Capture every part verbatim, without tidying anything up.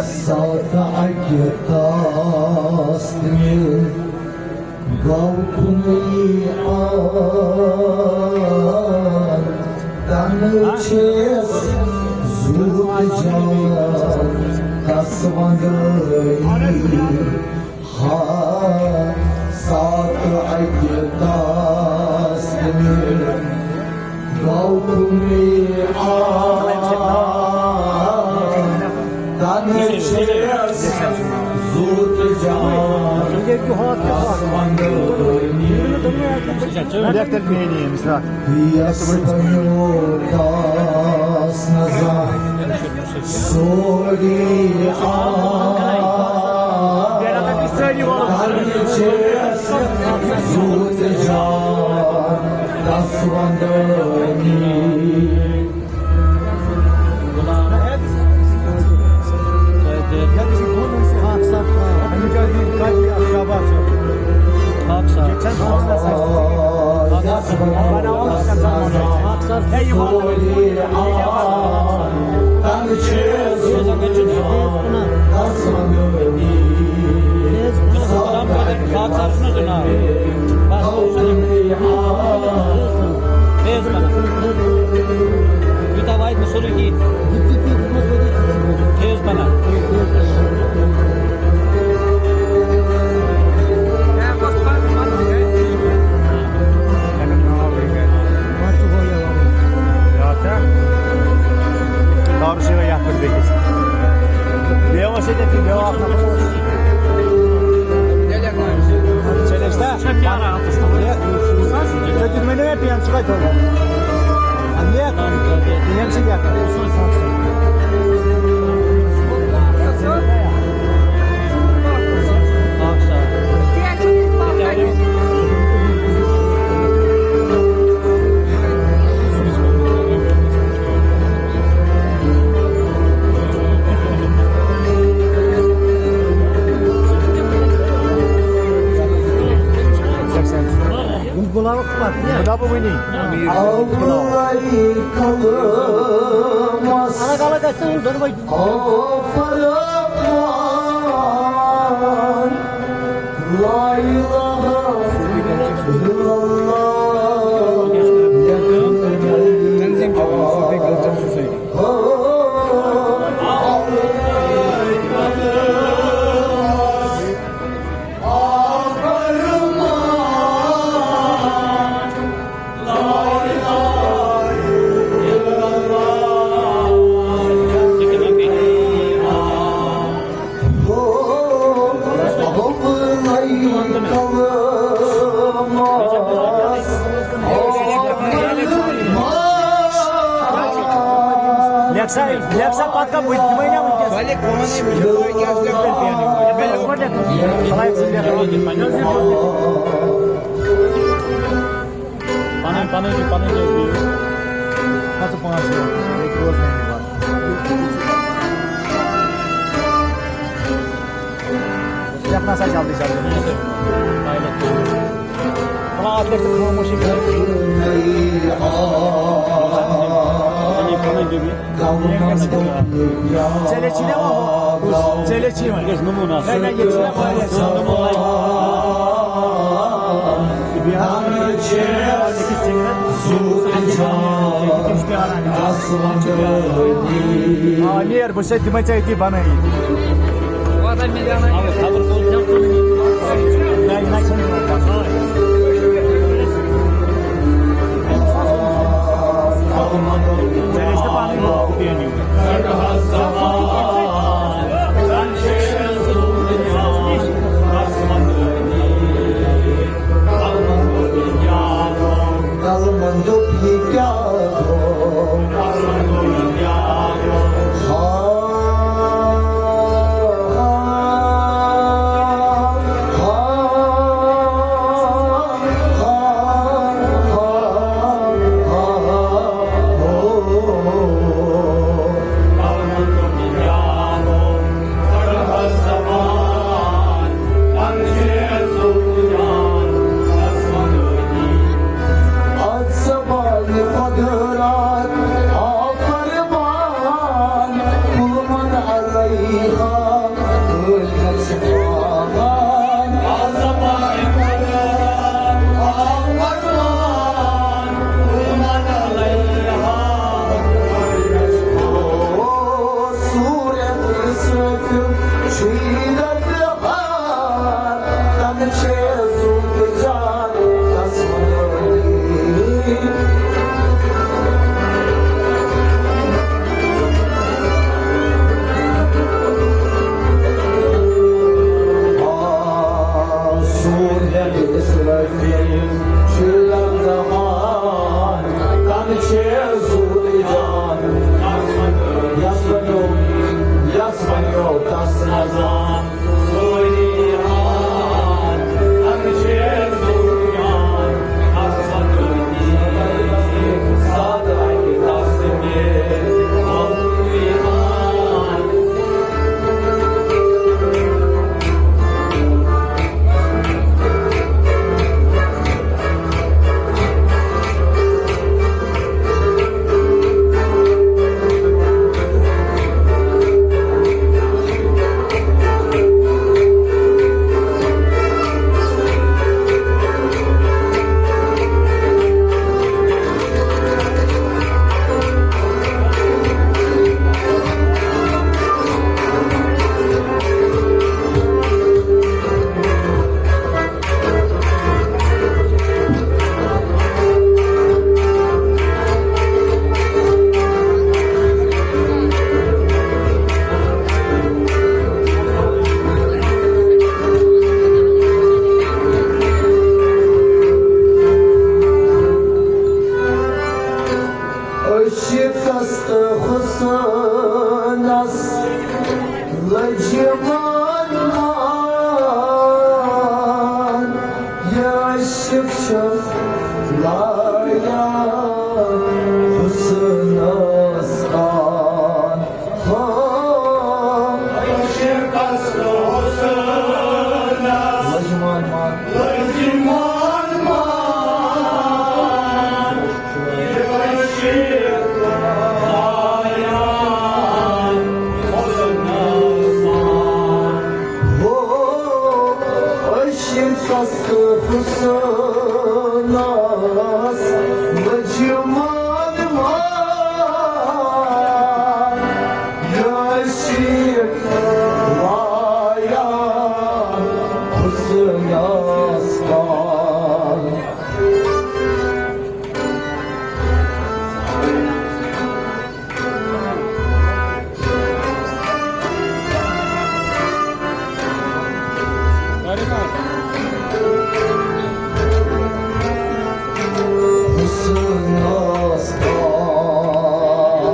ساتھ اکہِ داستنہِ گوٚو کُنُے آن۔ تنہٕ چھِس زُو تہٕ جان تس ونٛدٲنی۔ ہا، ساتھ اکہِ داستنہِ گوٚو کُنُے آن۔ تنہٕ چھِس زُو تہٕ جان تس ونٛدٲنی۔ لیکھ تیٚلہِ میٛٲنی أمِس راتھ۔ یس بنیو داس نظر سورُے آن۔ تنہٕ چھِس زُو تہٕ جان تس ونٛدٲنی۔ خاکسار چھُنہ سُہ ناو؟ بس، سُہ چھُنہ۔ تیز پنہ۔ یوٗتاہ واتہِ نہٕ سورُے کِہیٖنۍ۔ تیز پنہ۔ تارٕ چھِ یِوان یَتھ پٮ۪ٹھ بیٚکِس۔ بیٚیہِ اوس ییٚتٮ۪تھ تہِ بیٛاکھ نفر اوس۔ ژےٚ لیکھ سا؟ ژےٚ دیُت مےٚ نہٕ مےٚ پٮ۪ن، ژٕ کَتہِ تھوٚوُتھ؟ اَدٕ لیکھ۔ پٮ۪ن چھِ لیکھان۔ بہٕ دَپہٕ وٕنی۔ الگ الگ گژھِ نہٕ یِم دۄنوَے۔ تنظیٖم چھِ وَنان صوٗفی کلچر سوسایٹی۔ لیکھ سا، لیکھ سا پتہٕ کَم بہٕ دِمَے نا وٕنکیٚس۔ وَلہِ کٕہٕنۍ نہٕ، وٕچھو تۄہہِ کیٛاہ چھُ لیکھُن۔ یہِ گٔے یوٗر لیکھُن۔ فلایٹ سۭتۍ لیکھُن۔ پَنٕنۍ، پَنٕنۍ چھِ، پَنٕنۍ چھِ أسۍ بِہِو۔ کھسہٕ پانٛژھ کِلوٗ، ییٚتہِ روزنٕے یہِ وَتھ۔ لیکھ نہ سا جلدی جلدی۔ پایلٹ۔ وَلہٕ اَتھ لیکھ ژٕ خاموشی کٔرِتھ۔ پَنٕنۍ، پَنٕنۍ بِہِو۔ ژےٚ لیٚچھی نا وۄنۍ ہُہ؟ ژےٚ لیٚچھی وۄنۍ؟ یہِ گژھِ نموٗنہٕ آسُن۔ نہ، نہ، یہِ چھُنہ واریاہ زیادٕ نموٗنہٕ لگہِ۔ یہِ بیٛاکھ چھُ أکِس سِنٛگرَس۔ آ، نیر، بہٕ چھُسَے تِمَے ژےٚ أتی بَنٲیِتھ۔ وۄنۍ ہسا مےٚ دیٛاوناو یہِ۔ نہ، یہِ نہ چھَنہٕ یِوان پَسنٛد۔ ژےٚ گژھِ نہٕ پَنٕنۍ لوگ تہِ أنِو۔ کلمن دوٚپ یہِ کیٛاہ گوٚو؟ ہا، ہا، ہا، ہا، ہا، ہو۔ لجمان مان، یہِ عاشق چھُ لایان حسنس خان۔ ہو، عاشقس تہٕ حسنس۔ لجمان مان۔ لجمان مان۔ ہو، عاشقس تہٕ حسنس لجمان مان، یہِ عاشق لایان حسنس خان۔ حسنس خان،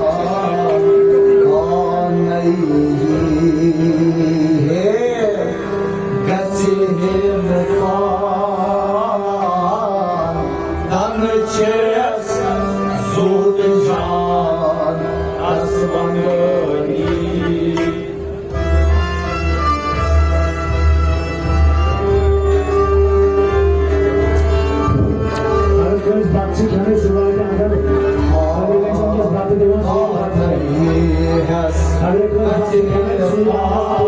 خانٕے ہے گژھِ ہے نہٕ خان، تنہٕ چھیٚس زُہد جان اسمنٲنی۔ اگر کٲنٛسہِ بَتہٕ چھِ کھیٚنٕے، سُہ واتہِ اَنٛدر۔ اگر کٲنٛسہِ وٕنکیٚس بَتہٕ دِوان، سُہ واتہِ۔ اگر کٲنٛسہِ بَتہٕ چھِ کھیٚنٕے، سُہ واتہِ۔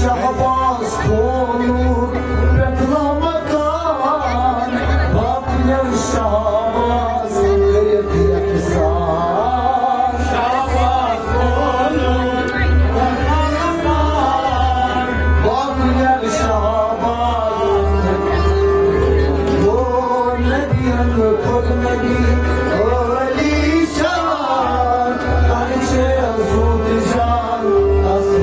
شہباز کھولُکھ پٮ۪ٹھ لامکان، باقین شہباز کٔرِتھ یکسان۔ شہباز کھولُکھ پٮ۪ٹھ لامکان، باقین شہباز۔ او نبیَن کھوٚت نبی عالی شان، تَتہِ چھِ زُت جان اصل۔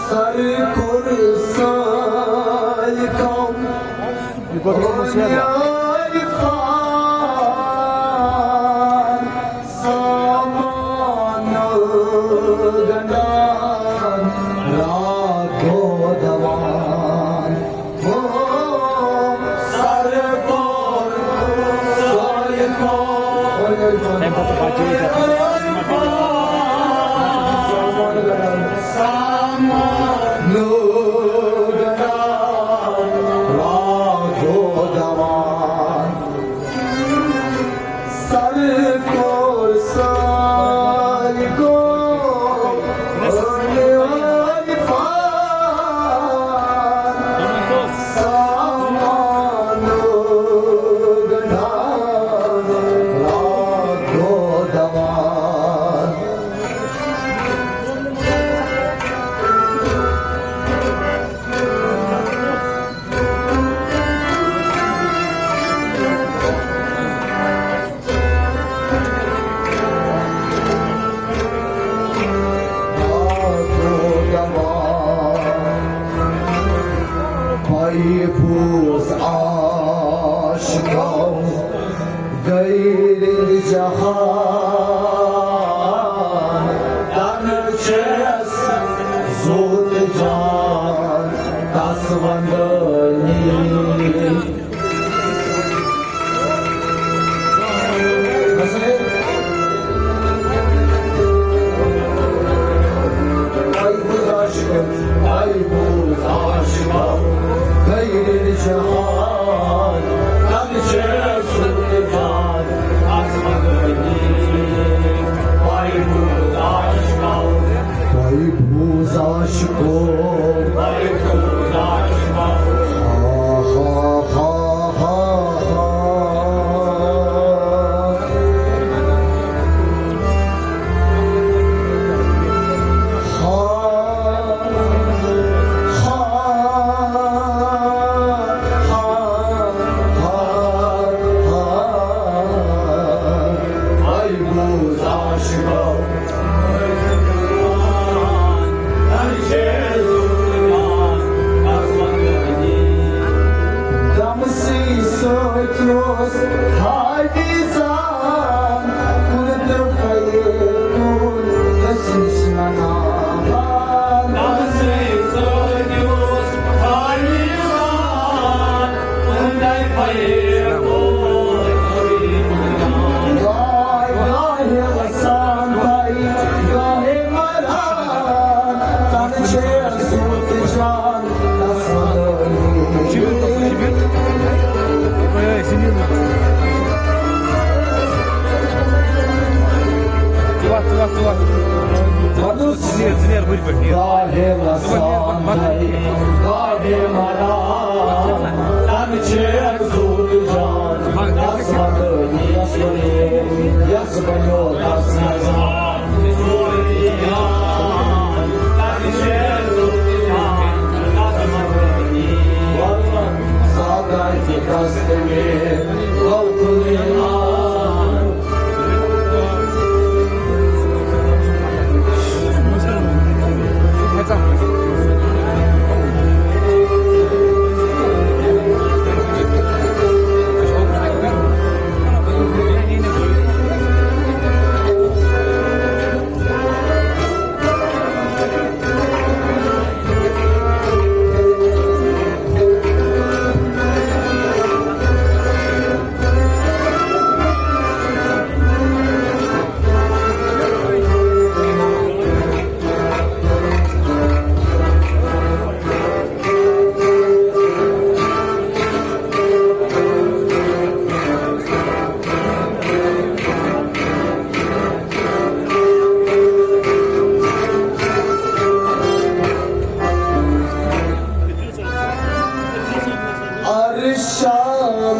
سر کوٚر سالکم یہِ کوٚت اوس مےٚ شیرناوُن؟ بنیٛٲے خان، سامان گنٛڈان، راتھ دۄہ دوان۔ بوز عاشقو، گٔے رٔنٛگۍ جہان، تنہٕ چھَس زُو تہٕ جان تس ونٛدنی۔ تۄہہِ بوٗز عاشقو۔ ہا، ہا، ہا، ہا، ہا۔ ہا، ہا، ہا، ہا۔ تۄہہِ بوٗز عاشقو۔ دمسٕے سۭتۍ اوس حافظان، کُن تہٕ پھرِ کُن دٔسِس نناوان۔ دمسٕے سۭتۍ اوس حافظان، کُن تہٕ پھرِ کُن۔ گاہے گاہے وسان تہٕ گاہے مران، تن چھے زُو تہٕ جان تس ونٛدنی۔ وَتھ، وَتھ، وَتھ۔ وَتھ، ژٕ نیر، ژٕ نیر ہُرِ پٮ۪ٹھ، نیر۔ گاہے وسان تہٕ گاہے مران، تن چھے زُو تہٕ جان تس ونٛدنی۔ یس بنیو تس نظر۔ عرشا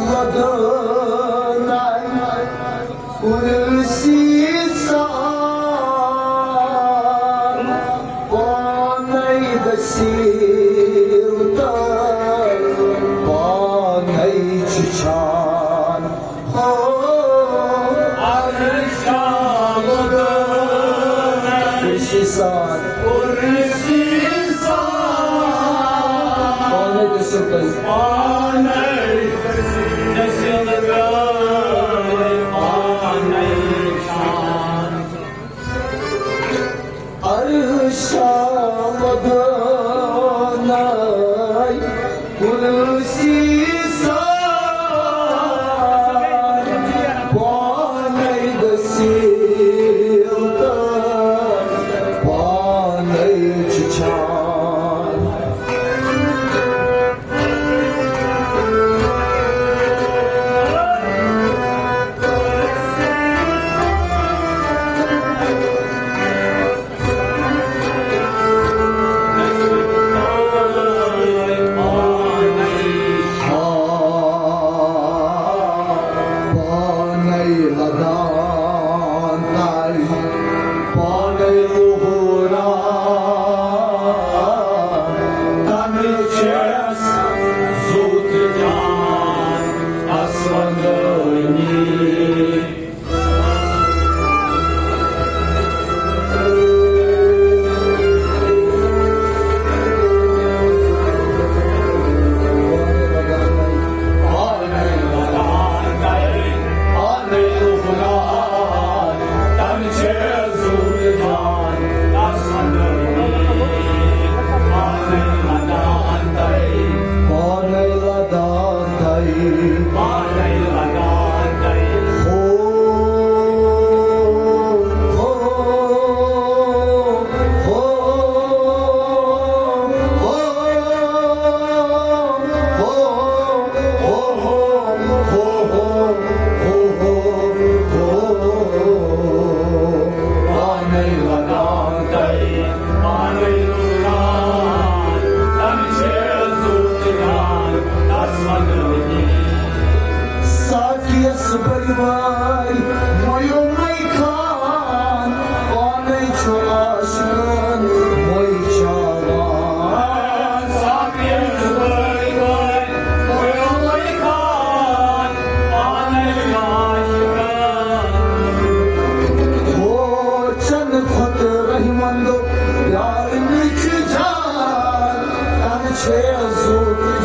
مدنہ کرسی سان، پانے دٔسیٖل تہٕ پانے چھُچھان۔ ہو، عرشا مدنہ کرسی سان۔ کرسی سان۔ پانے دٔسِو تُہۍ۔ پانے دٔسِو تُہۍ۔ پانے چھان۔ عرشا مدنہ کرسی سان، پانے دٔسِل تہٕ پانے چھُچھان۔ پانے لدان تاج، پانے لوہوران، تمہِ چھس زُو تہٕ جان تس ونٛدنی۔ Jesus.